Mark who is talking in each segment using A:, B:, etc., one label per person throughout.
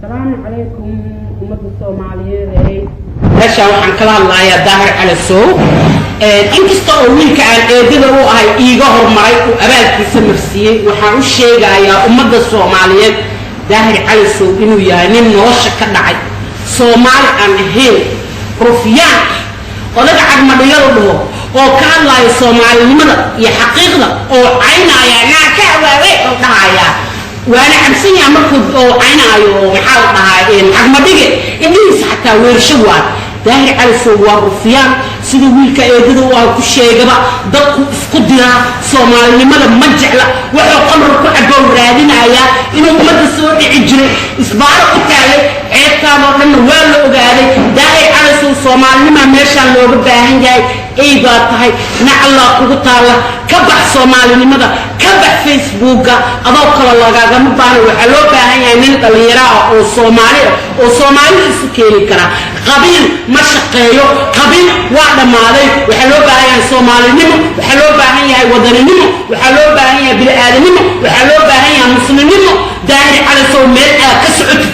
A: Asalaamu calaykum, ummadda Soomaaliyeed. Meeshaan waxaan kala hadlayaa Daahir Calasow. Inkasta oo wiilka aan eedada u ahay iiga hormaray uu abaalkiisa marsiiyey, waxaan u sheegayaa ummadda Soomaaliyeed Daahir Calasow inuu yahay nin nolosha ka dhacay, Soomaali aan ahayn, rufyaan ah, odaga cagmadhigadu dhaho oo ka hadlaayo Soomaalinimada iyo xaqiiqda oo caynaya naaka waawe oo dhahayaa, waana cabsan yaha markuu oo caynaayo. Maxaa la dhahaa, cagmadhige indhihiisa xataa weersho. Waa Daahir Calasow, waa rufyaan. Sida wiilka eedada u ah ku sheegaba, dadku isku diraa, Soomaalinimada ma jecla. Wuxuu qamar ku cabow raadinayaa inuu ummadda soo dhici jiray, isbaaro u taagay. Ceebtaadoo dhanna waa la ogaaday. Daahir Calasow, Soomaalinimaa meeshaan looga baahan yahay. Ey baa tahay, nacallaa kugu taalla. Ka bax Soomaalinimada, ka bax Facebooka. Adoo kale lagagama baahna. Waxaa loo baahan yahay nin dhallinyaro ah oo Soomaali ah oo Soomaalida isu keeni kara. Qabiil ma shaqeeyo, qabiil waa dhammaaday. Waxaa loo baahan yahay Soomaalinimo, waxaa loo baahan yahay wadaninimo, waxaa loo baahan yahay bini-aadanimo, waxaa loo baahan yahay muslimnimo. Daahir Calasow, meel aad ka socotid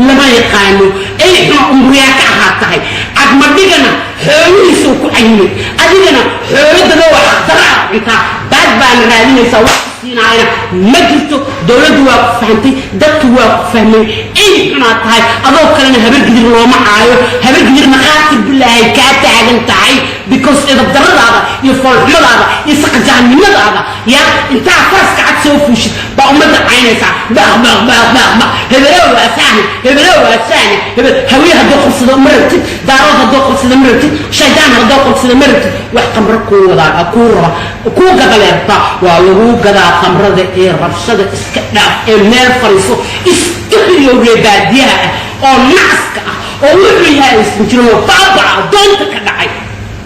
A: lama yaqaano. Ey xuma umriyaa ka ahaa tahay. Cagmadhigana xoolihiisuu ku cayimay, adigana xooladada waa xaqdara ah cuntaa. Baad baana raadinaysaa, wax ku siinaayana ma jirto. Dowladdu waa ku fahantay, dadku waa ku fahmay. Ey xunaa tahay. Adoo kalena Habargidir looma caayo. Habargidirna qaatir bilaahay kaa taagan tahay, because edabdaradaada iyo foolxumadaada iyo saqajaannimadaada yaa intaa faraska cad soo fuushid baa ummadda caynaysaa. Baq baq baq baq baq, hebelow waa sahni, hebelow waa sahni, hebel. Hawiye hadduu qabsado ma rabtid, Daarood hadduu qabsado ma rabtid, shaydaan hadduu qabsado ma rabtid. Wax qamro kuu wadaa, kuu raba, kuu gadaleerta. Waa laguu gadaa qamrada ee rabshada iska dhaaf ee meel fariiso. Iska xiriyowree baadiyaha ah oo nacaska ah oo wuxuu yahay aysan jirin oo baabaa doonta ka dhacay.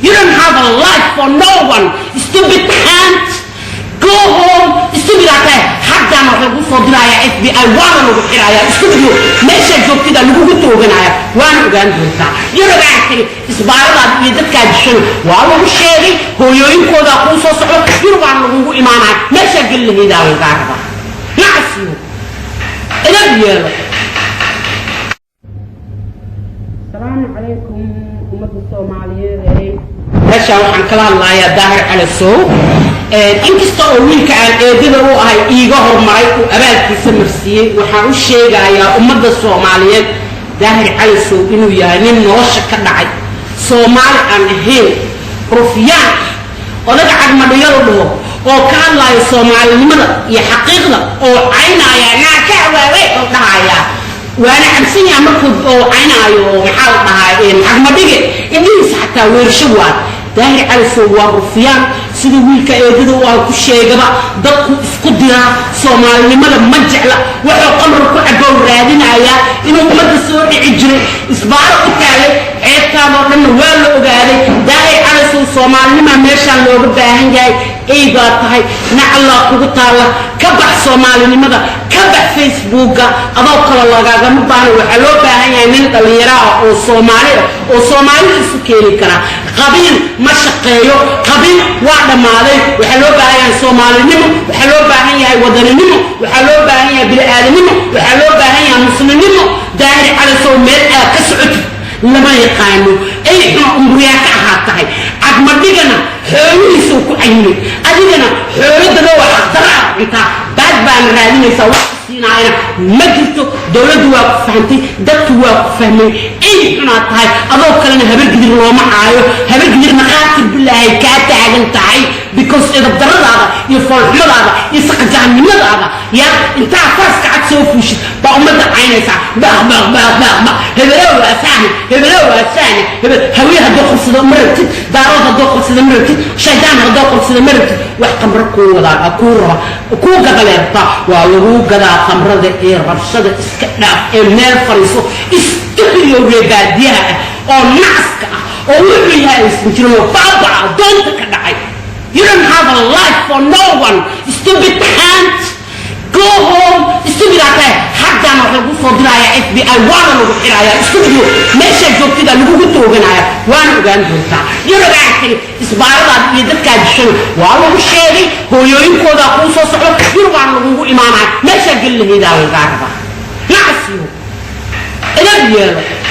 A: You don't have a life for no one. Stupid cunt. Go home. Stupid aa tahay. Haddana waxaa lagu soo dirayaa FBI, waana lagu xirayaa. Stupid, meeshaa joogtida lagugu tooganaya, waana ogaan doontaa. Yurubaa tiri isbaaradaad iyo dadkaa dishan waa lagu sheegay. Hooyooyinkoodaa kuu soo socdo, Yurubaan lagugu imaanaya. Meeshaa geli lahaydaa lagaa rabaa. Nacasiyo, edab yeelo. Asalaamu calaykum, ummadda Soomaaliyeed. Meeshaan waxaan kala hadlayaa Daahir Calasow. Inkasta oo wiilka aan eedada u ahay iiga hormaray uu abaalkiisa marsiiyey, waxaan u sheegayaa ummadda Soomaaliyeed Daahir Calasow inuu yahay nin nolosha ka dhacay, Soomaali aan ahayn, rufyaan ah, odaga cagmadhigadu dhaho oo ka hadlaayo Soomaalinimada iyo xaqiiqda oo caynaya naaka waawe oo dhahayaa, waana cabsan yaha markuu oo caynaayo. Maxaa la dhahaa, cagmadhige indhihiisa xataa weersho. Waa Daahir Calasow, waa rufyaan. Sida wiilka eedada u ah ku sheegaba, dadku isku diraa, Soomaalinimada ma jecla. Wuxuu qamar ku cabow raadinayaa inuu ummadda soo dhici jiray, isbaaro u taagay. Ceebtaadoo dhanna waa la ogaaday. Daahir Calasow, Soomaalinimaa meeshaan looga baahan yahay. Ey baa tahay, nacallaa kugu taalla. Ka bax Soomaalinimada, ka bax Facebooka. Adoo kale lagagama baahna. Waxaa loo baahan yahay nin dhallinyaro ah oo Soomaali ah oo Soomaalida isu keeni kara. Qabiil ma shaqeeyo, qabiil waa dhammaaday. Waxaa loo baahan yahay Soomaalinimo, waxaa loo baahan yahay wadaninimo, waxaa loo baahan yahay bini-aadanimo, waxaa loo baahan yahay muslimnimo. Daahir Calasow, meel aad ka socotid lama yaqaano. Ey xuma umriyaa ka ahaa tahay. Cagmadhigana xoolihiisuu ku cayimay, adigana xooladada waa xaqdara ah cuntaa. Baad baana raadinaysaa, wax ku siinaayana ma jirto. Dowladdu waa ku fahantay, dadku waa ku fahmay. Ey xunaa tahay. Adoo kalena Habargidir looma caayo. Habargidirna qaatir bilaahay kaa taagan tahay, because edabdaradaada iyo foolxumadaada iyo saqajaannimadaada yaa intaa faraska cad soo fuushid baa ummadda caynaysaa. Baq baq baq baq baq, hebelow waa sahni, hebelow waa sahni, hebel. Hawiye hadduu qabsado ma rabtid, Daarood hadduu qabsado ma rabtid, shaydaan hadduu qabsado ma rabtid. Wax qamro kuu wadaa, kuu raba, kuu gadaleerta. Waa laguu gadaa qamrada ee rabshada iska dhaaf ee meel fariiso. Iska xiriyowree baadiyaha ah oo nacaska ah oo wuxuu yahay aysan jirin oo baabaa doonta ka dhacay. You don't have a life for no one. Stupid cunt. Go home. Stupid aa tahay. Haddana waxaa lagu soo dirayaa FBI, waana lagu xirayaa. Stupid, meeshaa joogtida lagugu tooganaya, waana ogaan doontaa. Yurubaa tiri isbaaradaad iyo dadkaa dishan waa lagu sheegay. Hooyooyinkoodaa kuu soo socdo, Yurubaan lagugu imaanaya. Meeshaa geli lahaydaa lagaa rabaa. Nacasiyo. Ceeb yeelo.